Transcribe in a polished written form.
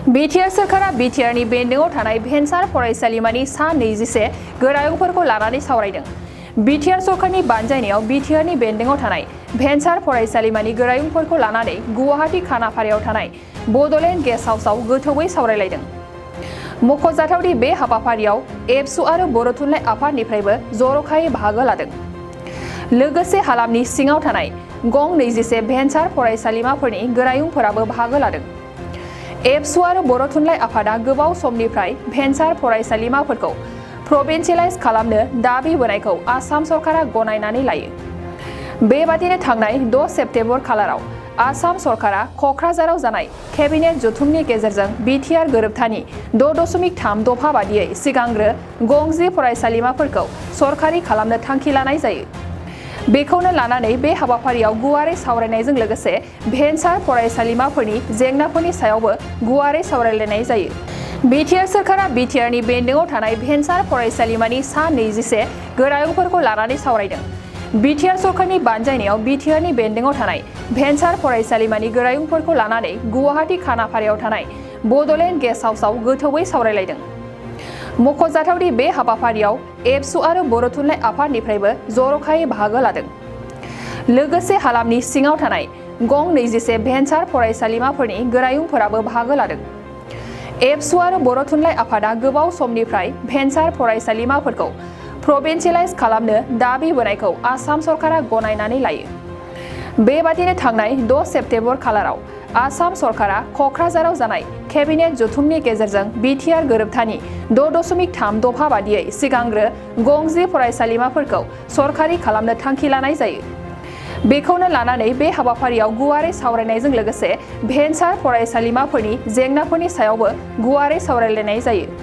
BTR सोरखारा बिटिआरनि बेन्दोंआव थानाय भेन्सार फरायसालिमानि सा 21 गोरायुंफोरखौ लानानै सावरायदों। बिटिआर सरकारनि बानजायनायाव बिटिआरनि बेन्दोंआव थानाय भेन्सार फरायसालिमानि गोरायुंफोरखौ लानानै गुवाहाटी खानाफारायाव थानाय बड'लेण्ड गेस्ट हाउसआव गोथौवै सावरायलायदों। मख'जाथावदि बे हाबाफारियाव एबसु आरो बर' थुनलाइ आफादनिफ्रायबो जर'खायै बाहागो लादों। लोगोसे हालामनि सिङाव थानाय गं 21 भेन्सार फरायसालिमाफोरनि गोरायुंफोराबो बाहागो लादों। एबसु आरो बर' थुनलाइ आफादा गोबाव समनिफ्राय भेन्सार फरायसालिमाफोरखौ प्रभिन्सियेलाइज खालामनो दाबि बोनायखौ आसाम सरकारा गनायनानै लायो। बेबादिनो थांनाय 6 सेप्तेम्बर खालाराव आसाम सरकारा क'क्राझाराव जानाय केबिनेट जथुमनि गेजेरजों बिटिआर गोरोबथानि 6.3 दफा बादियै सिगांग्रो गं 10 फरायसालिमाफोरखौ सरकारि खालामनो थांखि लानाय जायो। बेखौनो लानानै बे हाबाफारियाव गुवारै सावरायनायजों लोगोसे भेन्सार फरायसालिमाफोरनि जेंनाफोरनि सायावबो गुवारै सावरायलायनाय जायो। बिटिआर सोरखारा बिटिआरनि बेन्दोंआव थानाय भेन्सार फरायसालिमानि सा 21 गोरायुंफोरखौ लानानै सावरायदों। बिटिआर सरकारनि बानजायनायाव बिटिआरनि बेन्दोंआव थानाय भेन्सार फरायसालिमानि गोरायुंफोरखौ लानानै गुवाहाटी खानाफारायाव थानाय बड'लेण्ड गेस्ट हाउसआव गोथौवै सावरायलायदों। मख'जाथावदि बे हाबाफारियाव एबसु आरो बर' थुनलाइ आफादनिफ्रायबो जर'खायै बाहागो लादों। लोगोसे हालामनि सिङाव थानाय गं 21 भेन्सार फरायसालिमाफोरनि गोरायुंफोराबो बाहागो लादों। एबसु आरो बर' थुनलाइ आफादा गोबाव समनिफ्राय भेन्सार फरायसालिमाफोरखौ प्रभिन्सियेलाइज खालामनो दाबि बोनायखौ आसाम सरकारा गनायनानै लायो। बेबादिनो थांनाय 6 सेप्तेम्बर खालाराव आसाम सरकारा क'क्राझाराव जानाय केबिनेट जथुमनि गेजेरजों बिटिआर गोरोबथानि 6.3 दफा बादियै सिगांग्रो गं 10 फरायसालिमाफोरखौ सरकारि खालामनो थांखि लानाय जायो। बेखौनो लानानै बे हाबाफारियाव गुवारै सावरायनायजों लोगोसे भेन्सार फरायसालिमाफोरनि जेंनाफोरनि सायावबो गुवारै सावरायलायनाय जायो।